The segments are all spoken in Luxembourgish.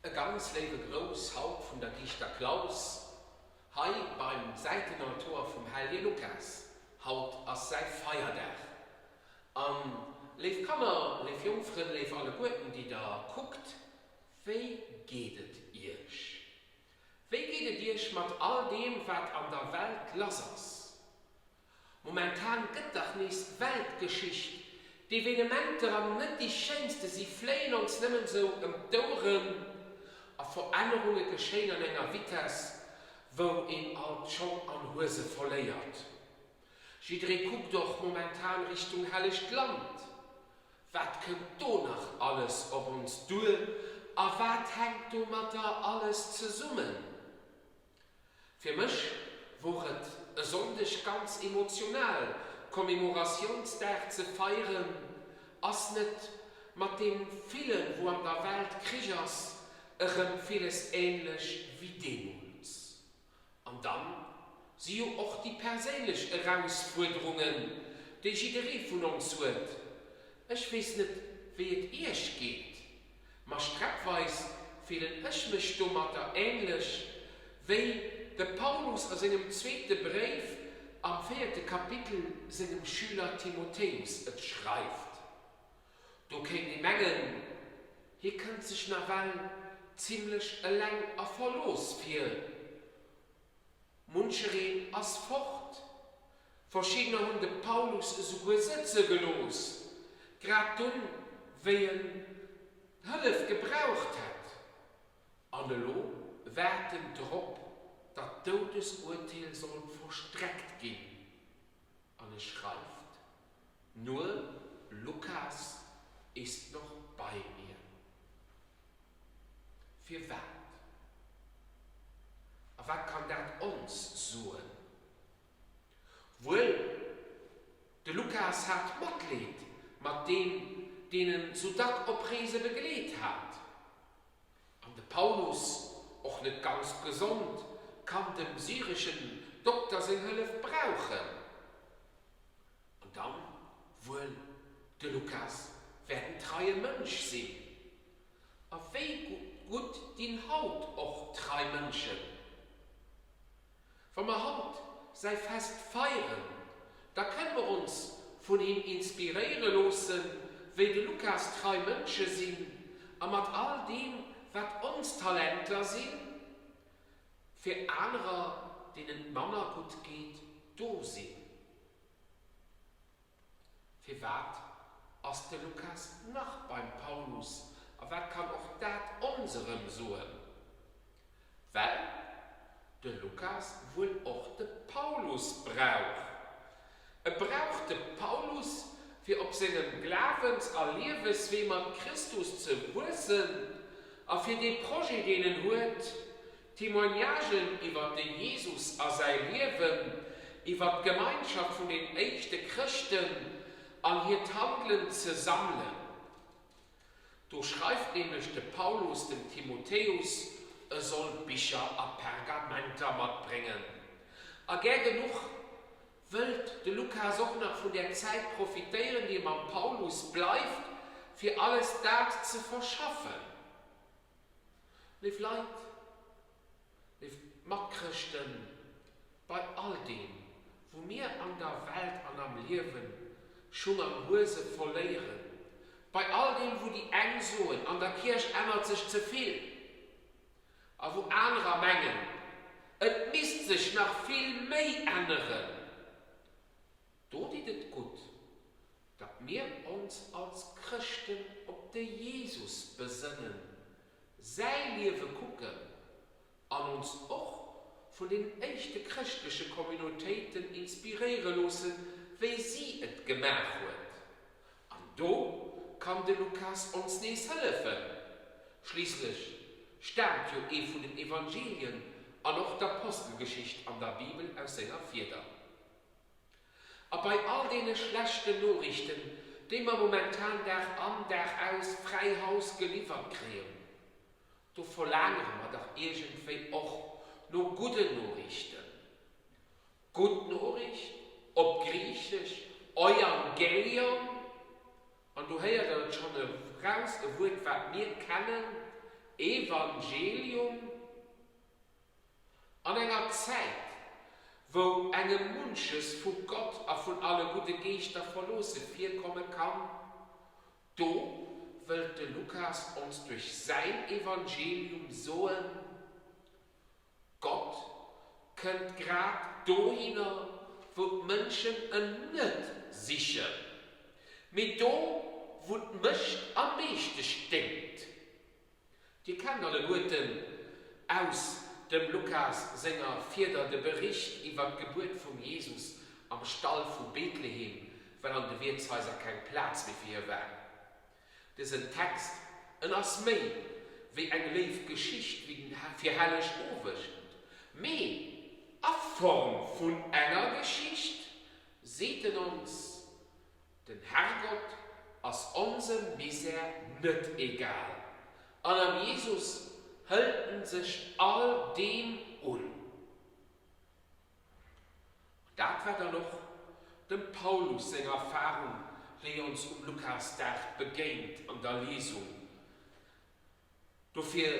E ganz léiwe Grouss haut vun der Giischter Klaus, hei beim Säitenaltoer vum Hellje Lukas. Haut ass säi Feierdag. An, léif Kanner, léif Jongfrënn, léif alleguerten déi der kuckt, wéi geet et iech? Wéi geet et iech mat all deem wat an der Welt lass ass? Momentan gëtt dach nees Weltgeschicht, d'Evenementer, an net déi schéinste, si fléien ons nëmmen sou ëm d'Oueren a Verännerunge geschéien an enger Vitesse, wou een alt Schong an Huese verléiert. Jidderee kuckt och momentan Richtung Hellegt Land. Wat kënnt do nach alles op ons duer a wat hänkt domatter alles zesummen? Fir mech wor et e Sonndeg ganz emotional, Commemoratiounsdag ze feieren ass net mat deem villen wou an der Welt Krich ass erëm villes ähnlech wéi deemools. An dann si jo och déi perséinlech Erausfuerderungen déi jidderee vun ons huet. Ech weess net wéi et iech geet, Ma streckweis fillen ech mech domatter ähnlech wéi de Paulus a sengem zweete Bréif am véierte Kapitel sengem Schüler Timotheus et schreift. Do kéint ee mengen, hie kënnt sech nawell zimlech eleng a verlooss vir. Munchereen ass fort, verschiddener hunn de Paulus esouguer sëtze gelooss, grad dunn, wéi en Hëllef gebraucht hätt. An elo waart en drop, datt d'Doudesurteel sollt vollstreckt ginn. An e schreift, Nur Lukas ist noch bei mir. Firwat? A wat kann dat ons soen? Wuel, de Lukas hat Matleed mat deem, deen en sou dack op Reese begleet hat. An de Paulus, och net ganz gesond, kann dem syreschen Dokter seng Hëllef brauchen. An dann, wuel, de Lukas wäert en treie Mënsch sinn. A wéi gutt dinn haut och trei Mënschen! Wa mer haut säi Fest feieren, da kënne mer ons vun him inspiréiere loossen, wéi de Lukas trei Mënsche sinn a mat all deem, wat ons Talenter sinn, fir anerer, deenen et manner gutt geet, do sinn. Firwat ass de Lukas nach beim Paulus a wat kann och dat ons erëm soen? Well de Lukas wuel och de Paulus brauch. E brauch de Paulus, fir op sengem Glawens a Lieweswee mat Christus ze wuessen a fir dee Projet, deen en huet, Témoignagen iwwer de Jesus a säi Liewen, iwwer d'Gemeinschaft vun den éischte Chrëschten an hiert Handelen ze sammelen. Do schreift nämlech de Paulus dem Timotheus, e soll Bicher a Pergamenter matbréngen. A gär genuch wëllt de Lukas och nach vun där Zäit profitéieren, déi e mam Paulus bleift, fir alles dat ze verschaffen. Léif Leit, léif Matchrëschten, bei all deem, wou mir an der Welt an am Liewen Schung an Huese verléieren, bei all deem, wou déi eng soen, an der Kierch ännert sech ze vill, a wou anerer mengen, et misst sech nach vill méi änneren, do deet et gutt, Datt mir ons als Chrëschten op de Jesus besënnen, säi Liewe kucken an ons och vun den éischte chrëschtleche Communautéiten inspiréiere loossen, wéi si et gemaach huet. An do kann de Lukas ons nees hëllefen. Schliisslech staamt jo ee vun den Evangelien an och d'Apostelgeschicht an der Bibel aus senger Fieder. A bei all deene schlechten Noriichten, déi mer momentan Dag an, Dag aus fräi Haus geliwwert kréien, do verlaangere mer dach iergendwéi och no gudden Noriichten. Gutt Noriicht, op Griichesch Euangelion, an do héiert Der et schonn eraus, e Wuert, wat mir kennen. Evangelium? An enger Zäit, wou engem munches vu Gott a vun alle gudde Geeschter verloosse virkomme kann, do wëllt de Lukas ons duerch säin Evangelium soen, Gott kënnt grad dohinner, wou d'Mënschen en net sichen, mee do, wou d'Mëscht am meeschte sténkt. Dir kennt alleguerten aus dem Lukas senger Fieder de Bericht iwwer d'Gebuert vum Jesus am Stall vu Bethlehem, well an de Wiertshaiser keng Plaz méi fir hie war. Dësen Text, en ass méi wéi eng léif Geschicht fir Helleg Owend, mee a Form vun enger Geschicht seet en ons, Den Herrgott ass onsem Misär net egal, an am Jesus hëlt en sech all deem un. An dat war dann och dem Paulus seng Erfarung, déi ons um Lukasdag begéint an der Liesung. Dofir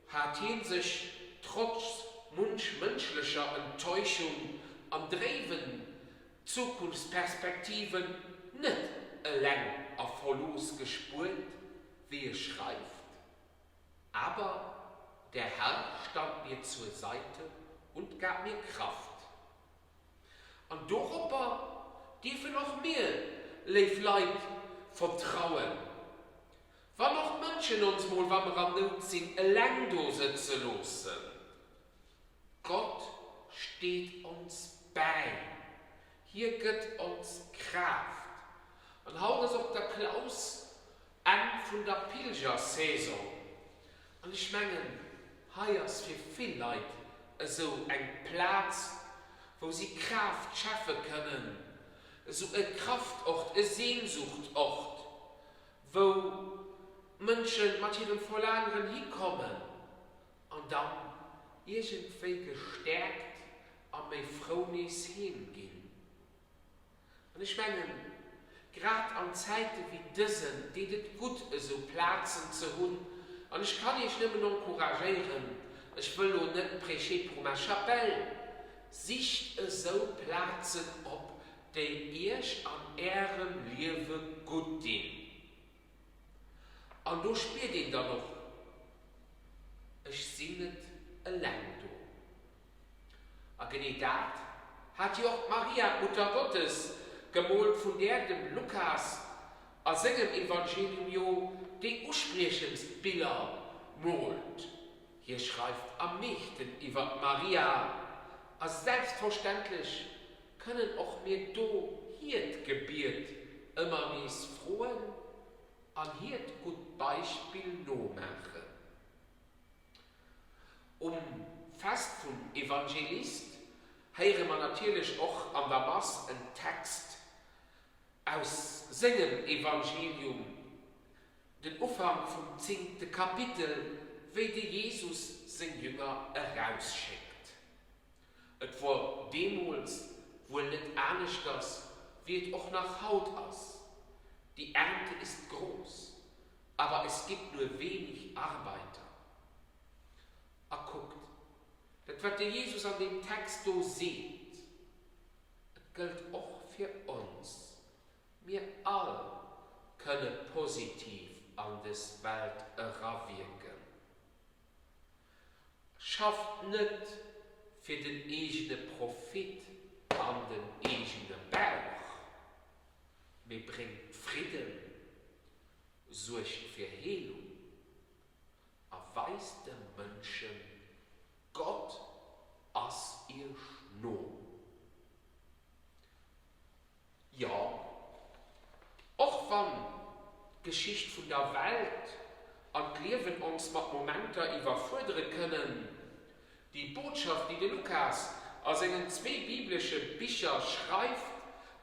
hat hie sech trotz munch mënschlecher Enttäuschung an dréiwen Zukunftsperspektiven net eleng a verlooss gespuert, wéi e schreift, Aber der Herr stand mir zur Seite und gab mir Kraft. An doropper dierfen och mir, léif Leit, vertrauen. Wann och d'Mënschen ons mol, wa mer an Nout sinn, eleng do sëtze loossen, Gott steet ons bäi, hie gëtt ons Kraaft. An haut ass op der Klaus Enn vun der Pilgersaison. An ech mengen, hei ass fir vill Leit esou eng Plaz, wou si Kraaft schäffe kënnen, esou e Kraftort, e Sehnsuchtort, wou d'Mënsche mat hirem Verlaangeren hikommen an dann iergendwéi gestäerkt a méi frou nees heem ginn. An ech mengen, grad an Zäite wéi dësen deet et gutt, esou Plazen ze hunn. An ech kann Iech nëmmen encouragéieren, ech wëll lo net prêcher pour ma chapelle, sicht esou Plazen op, déi Iech an Ärem Liewe gutt dinn. An do spiert een dann och, Ech sinn net eleng do. A genee dat hat jo och d'Maria, d'Mutter Gottes, gemoolt, vun där dem Lukas a sengem Evangelium jo déi uspriechendst Biller moolt. Hie schreift am meeschten iwwer d'Maria, a selbstverständlech kënnen och mir do hiert Gebiet ëmmer nees froen an hiert gutt Beispill nomaachen. Um Fest vum Evangelist héiere mer natierlech och an der Mass en Text aus sengem Evangelium, den Ufank vum zéngte Kapitel, wéi de Jesus seng Jünger erausschéckt. Et wor deemools wuel net aneschters, wéi et och nach haut ass, Die Ernte ist groß, aber es gibt nur wenig Arbeiter. A kuckt, dat wat de Jesus an deem Text do seet, et gëllt och fir ons, Mir all kënne positiv an des Welt erawierken. Schafft net fir den eegene Profit an den eegene Bauch, mee bréngt Fridden, suergt fir Heelung a weist de Mënschen, Gott ass iech no. Jo, och wann d'Geschicht vun der Welt an d'Liewen ons mat Momenter iwwerfuerdere kënnen, déi Botschaft, déi de Lukas a sengen zwee biblesche Bicher schreift,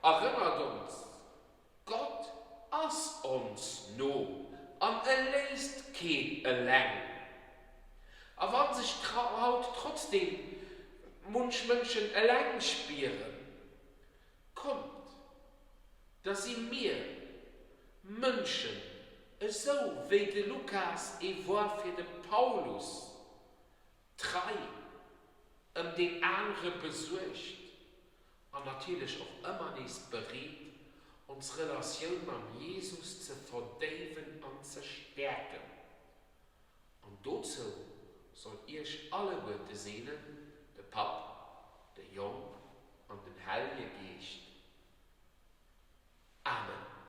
erënnert ons, Gott ass ons no an e léisst keen eleng. A wa sech haut trotzdeem munch Mënschen eleng spieren, Kommt, da si mir Mënschen. Esou wéi de Lukas ee woar fir de Paulus, trei, ëm deen anere besuergt an natierlech och ëmmer nees bereet, ons Relatioun mam Jesus ze verdéiwen an ze stäerken. An dozou soll iech alleguerte seenen, de Papp, de Jong an den Hellje Geescht.